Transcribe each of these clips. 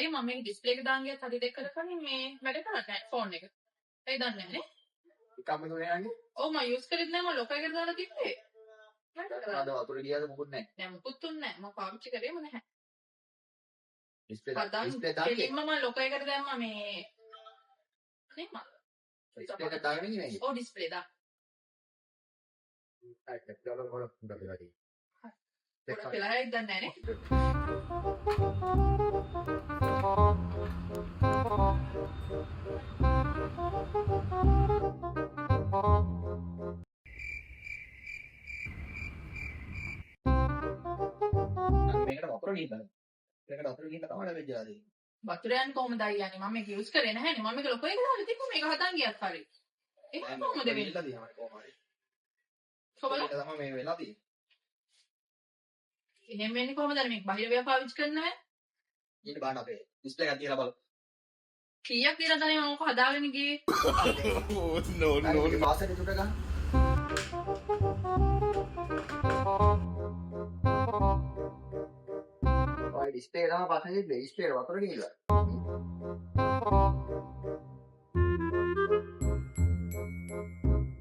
අයියෝ, මම මේක ඩිස්ප්ලේ එක දාන් ගියත් හරි දෙක කලින් මේ වැඩ කරන්නේ නැහැ ෆෝන් එක. ඒ දන්නේ නැහැ නේ. එකම තුනේ යන්නේ. ඔව්, මම යූස් කරෙත් නෑ, මම ලොකර් එකට දාලා තිබ්බේ. වැඩ කරන්නේ. අද වතුර ගියාද? මොකුත් නැහැ. නෑ, මොකුත් උන්නේ නෑ. මම පාවිච්චි කරේම නැහැ. ඩිස්ප්ලේ හදන් ඩිස්ප්ලේ දාන්නේ. කෙලින්ම මම ලොකර් එකට දැම්මා මේ නේ මම. ඩිස්ප්ලේ එක දාගෙන ඉන්නේ නේද? ඔව්, ඩිස්ප්ලේ දා. හරි, ඩොලර් වල හොඳ වෙලා තියෙනවා. ගොඩක් වෙලා හැයිද දන්නේ නෑ නේ. මේකට වතුර ගිහිල්ලා. මේකට වතුර ගිහිල්ලා තමයි ඩැමේජ් වෙලා තියෙන්නේ. වතුර යන්නේ කොහොමද අයියනේ? මම මේක යූස් කරේ නැහැනේ. මම මේක ලොකර් එකට දාලා තිබ්බා මේක හදන් ගියත් හරි. එහෙම කොහොමද වෙන්නේ? ගිහිල්ලා තියෙනවා කොහොම හරි. කොහොමද? ඒක තමයි මේ වෙලා තියෙන්නේ. එහෙම වෙන්නේ කොහොමද? අර මේක බාහිර වේවා පාවිච්චි කරනවෑ. ඊට බලන්න අපේ ඩිස්ප්ලේ එකක් තියලා බලමු. කීයක් දීලා තමයි මම ඔක හදාගෙන ගියේ? No, no, හරි, පාසෙට තුට ගන්න. ඔය ඩිස්ප්ලේ එක තමයි ප්‍රශ්නේ තිබ්බේ. ඩිස්ප්ලේ එක වතුර ගිහිල්ලා.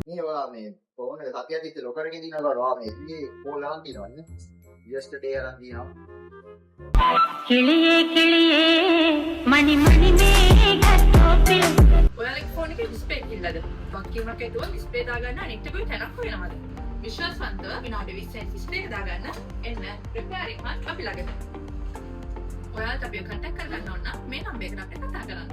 මේ ඔයා මේ ෆෝන් එක සතියක් තිස්සේ ලොකර් එකේ තියනකොට ඔයා මේ ඊයේ කෝල් අරන් තියෙනවා නේ. යස්ටර්ඩේ අරන් තියෙනවා. கிளியே கிளியே மணி மணி மேகத்தோப்பில். ඔයාලගේ ෆෝන් එකේ ඩිස්ප්ලේ කිල්ලද? වගකීමක් ඇතුව ඩිස්ප්ලේ දාගන්න අනිත් එකේ තැනක් හොයනවද? විශ්වාසවන්තව විනාඩි 20න් ඩිස්ප්ලේ එක දාගන්න එන්න රිපෙයාරින් හත් අපි ළඟට. ඔයාලට අපිව කන්ටැක්ට් කරගන්න ඕන නම් මේ නම්බර් එකට අපිට කතා කරන්න.